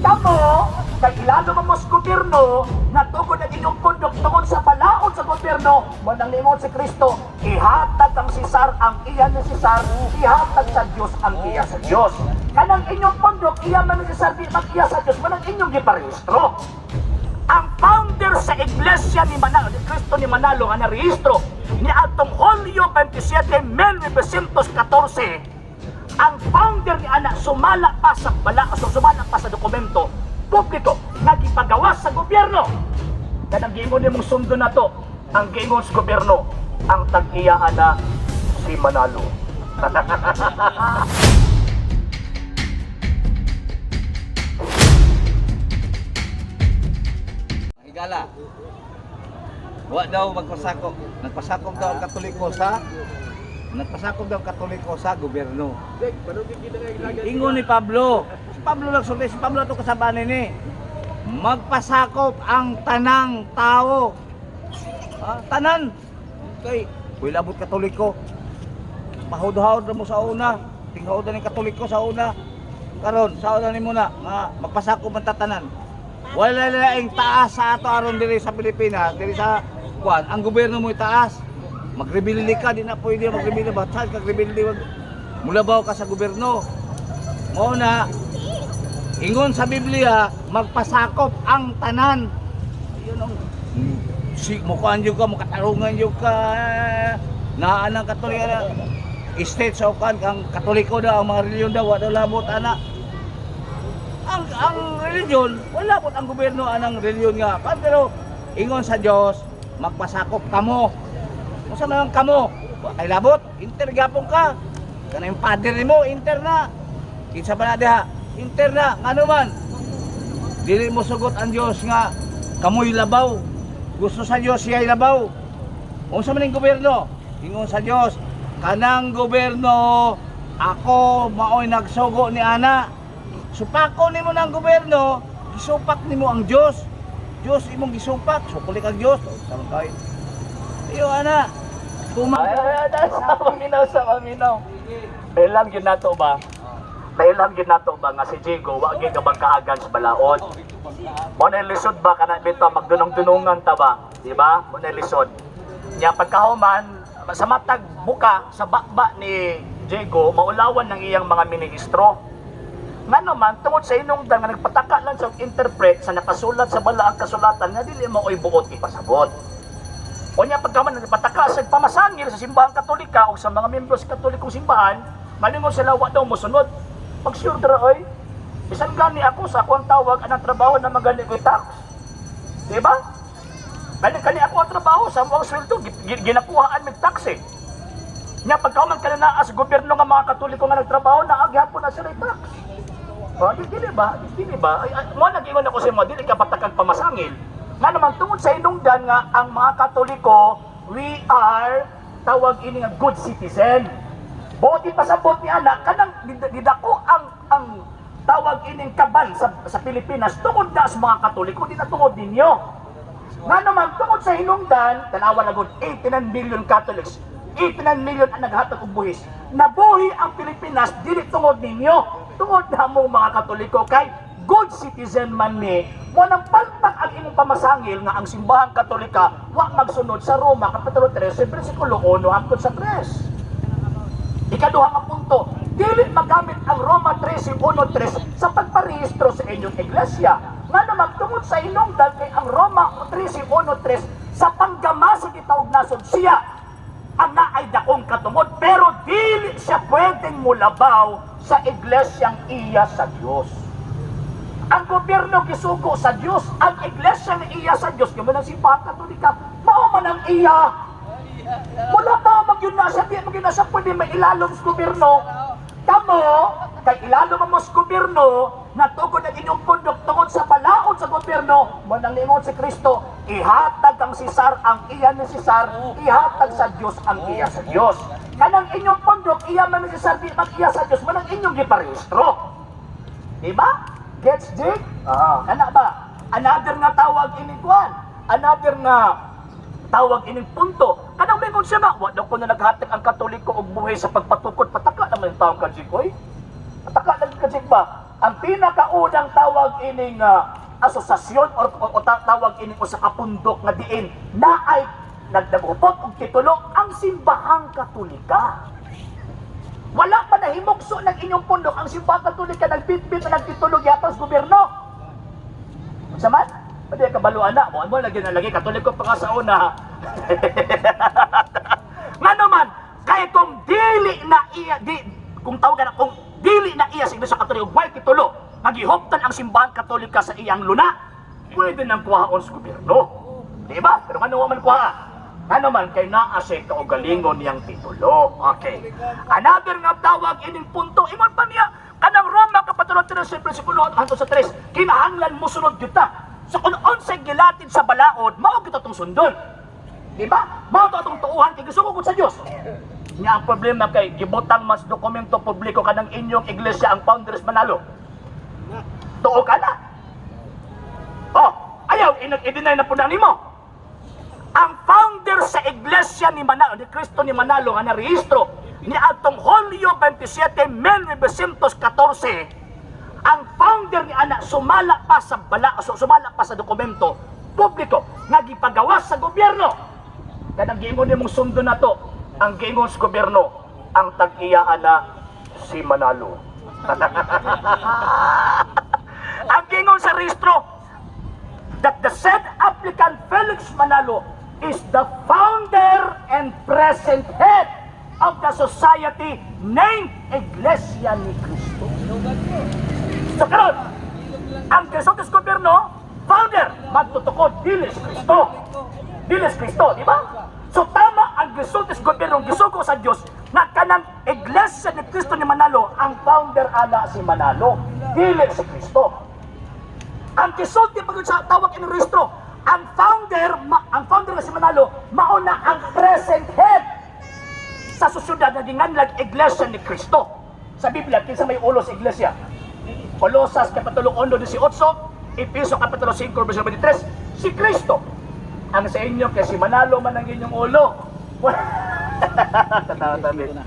Kamo, kay ilalo mo sa gobyerno, natugod ang inyong pundok tungod sa balaod sa gobyerno, mo nang lingon si Kristo, ihatag ang Cesar ang iya ni Cesar, ihatag sa Dios ang iya sa Dios. Kanang inyong pundok, iya man ni Cesar, di man iya sa Dios, mo nang inyong giparehistro. Ang founder sa Iglesia ni Manalo, ni Cristo ni Manalo, nga narehistro ni atong Hulyo 27, 1914, ang founder ni ana sumala pa sa bala, so sumala pa sa dokumento publiko nga gipagawas sa gobyerno. Kanang giingon nimong sundo na to, ang giingon sa gobyerno, ang tag-iya ana si Manalo. Higala. Wa daw magpasakop. Nagpasakop daw ang Katoliko sa Nagpasakop daw ang Katoliko sa gobyerno. Ingon ni Pablo. Si Pablo lang sulti, si Pablo ato kasabaan ni. Magpasakop ang tanang tao. Ah, tanan. Kay kuy labot Katoliko. Pahud-hud na mo sa una. Tinghod na ni Katoliko sa una. Karon sa una nimo na nga magpasakop ang tatanan. Wala laing taas sa ato aron diri sa Pilipinas, diri sa kuan, ang gobyerno mo taas. Magrebelde ka, di na pwede magrebelde, batal ka rebelde, mulabaw ka sa gobyerno. Mao na ingon sa Biblia, magpasakop ang tanan. Ayun ang si mukuan jud ka, mukatarungan jud ka. Naa nang Katoliko na state sa ukan ang Katoliko daw ang mga reliyon daw wa daw labot ana. Ang reliyon wala po ang gobyerno anang reliyon nga kan, pero ingon sa Dios magpasakop kamo. Unsa man ang kamo? Wa kay labot, inter gyapon ka. Kanang father nimo inter na. Kinsa pa na diha? Inter na ngano man? Dili mo sugot ang Dios nga kamoy labaw. Gusto sa Dios siya'y labaw. Unsa man ang gobyerno? Ingon sa Dios, kanang gobyerno ako maoy nagsugo ni ana. Supako nimo ng gobyerno, gisupak nimo ang Dios. Dios imong gisupak, sukuli kag Dios. Unsa man kay? Iyo ana. Kuma Ay, ay, ay, sa paminaw, sa paminaw. Kailan gyud nato ba? Kailan gyud nato ba nga si Jigo wa gyud kabangkaagan sa balaod? Mo na lisod ba kana bitaw magdunong-dunungan ta ba? Di ba? Mo na lisod. Nya pagkahuman sa matag buka sa bakba ni Jigo maulawan ng iyang mga ministro. Ngano man tungod sa inungdan nga nagpataka lang sa interpret sa nakasulat sa balaang kasulatan nga dili mo oy buot ipasabot. O niya pagkaman nagpataka sa pamasangil sa simbahang Katolika o sa mga membro sa Katolikong simbahan, malingon sila wa daw mosunod. Pag sure dra oy, bisan gani ako sa akong tawag anang trabaho na magaling ko tax. Di ba? Gani kani ako ang trabaho sa among sweldo ginakuhaan mig tax eh. Nya pagkaman kana naa sa gobyerno nga mga Katoliko nga nagtrabaho na agyapon na sila tax. Oh, di dili ba? Di dili ba? Ay, ay, mo nag-ingon ako sa imo, dili ka patakang pamasangil. Nga naman tungod sa hinungdan nga ang mga Katoliko, we are tawag ini nga good citizen. Boti pasabot ni anak kanang didako ang tawag ining kaban sa Pilipinas tungod na sa mga Katoliko, di na tungod ninyo. Nga naman tungod sa hinungdan, tanawa na gud 89 million Catholics, 89 million ang naghatag og buhis. Nabuhi ang Pilipinas dili tungod ninyo, tungod na mo mga Katoliko kay good citizen man ni mo nang palpak ang imong pamasangil nga ang simbahang Katolika wa magsunod sa Roma kapitulo 13 bersikulo 1 hangtod sa 3. Ikaduha nga punto, dili magamit ang Roma 13:1-3 sa pagparehistro sa inyong iglesia. Nga naman tungod sa hinungdan kay ang Roma 13:1-3 sa panggamas sa gitawag nasod siya ang naay dakong katungod pero dili siya pwedeng mulabaw sa iglesyang iya sa Dios. Ang gobyerno gisugo sa Dios, ang iglesia nga iya sa Dios, kamo ng simbahan Katolika, mao man ang iya. Wala pa magyun na siya, di magyun na siya pwede mailalom sa gobyerno. Tamo, kay ilalom mo sa gobyerno, natugod ang inyong pundok tungod sa balaod sa gobyerno, mo nang lingon si Kristo, ihatag ang Cesar ang iya ni Cesar, ihatag sa Dios ang iya sa Dios. Kanang inyong pundok, iya man ni Cesar, di man iya sa Dios, man ang inyong giparehistro. Diba? Gets, Jake? Ah, kana ba? Another nga tawag ining kuan. Another nga tawag ining punto. Kanang mingon siya nga, wa daw ko na naghatag ang Katoliko og buhi sa pagpatukod. Pataka naman yung taong ka, Jake, oy. Pataka lang ka, Jake ba? Ang pinakaunang tawag ining asosasyon or tawag ining usa ka pundok nga diin na ay nagdagupot og titulo ang Simbahang Katolika. Wala pa nahimugso ng inyong pundok ang Simbahang Katolika, nagbitbit na nagtitulo gyapon sa gobyerno. Unsa man? Pwede ka baluan na. Mo mo lagi na lagi Katoliko pa ka sa una. Ngano man, kay kung dili na iya di kung tawagan na kung dili na iya sa Iglesia Katolika way titulo, nagihuptan ang Simbahan Katolika sa iyang luna, pwede nang kuhaon sa gobyerno. Di ba? Pero ngano man kuha? Ngano man kay naa siya kaugalingon niyang titulo. Okay. Another nga tawag ining punto, ingon pa niya, kanang Roma kapitulo 13 versikulo hangtod sa 3, kinahanglan mo sunod gyud ta. So kung unsay gilatid sa balaod, mao gyud atong sundon. Di ba? Mao to atong tuuhan kay gusto ko sa Dios. Nya ang problema kay gibutang mas dokumento publiko kanang inyong iglesia ang founders Manalo. Tuo ka na. Oh, ayaw inag i-deny na po na nimo. Ang founder sa Iglesia ni Manalo, ni Cristo ni Manalo nga narehistro ni atong Hulyo 27, 1914, ang founder ni ana sumala pa sa dokumento publiko nga gipagawas sa gobyerno. Kanang giingon nimong sundo na to, ang giingon sa gobyerno, ang tag-iya ana si Manalo. Ang giingon sa rehistro that the said applicant Felix Manalo is the founder and present head of the society named Iglesia ni Cristo. So karon, ang gisulti sa gobyerno, founder, magtutukod, dili si Cristo. Dili si Cristo, di ba? So tama ang gisulti sa gobyerno, gisugo sa Dios nga kanang Iglesia ni Cristo ni Manalo, ang founder ala si Manalo, dili si Cristo. Ang gisulti pag sa tawag in rehistro, ang founder nga si Manalo, mauna ang present head sa susunod na ginganlag Iglesia ni Cristo. Sa Biblia, kinsa may ulo sa iglesia? Colosas Kapitulo 1:18, Efeso Kapitulo 5 versikulo 23, si Kristo. Ang sa inyo, kay si Manalo man ang inyong ulo. Tatawa tabi. Na.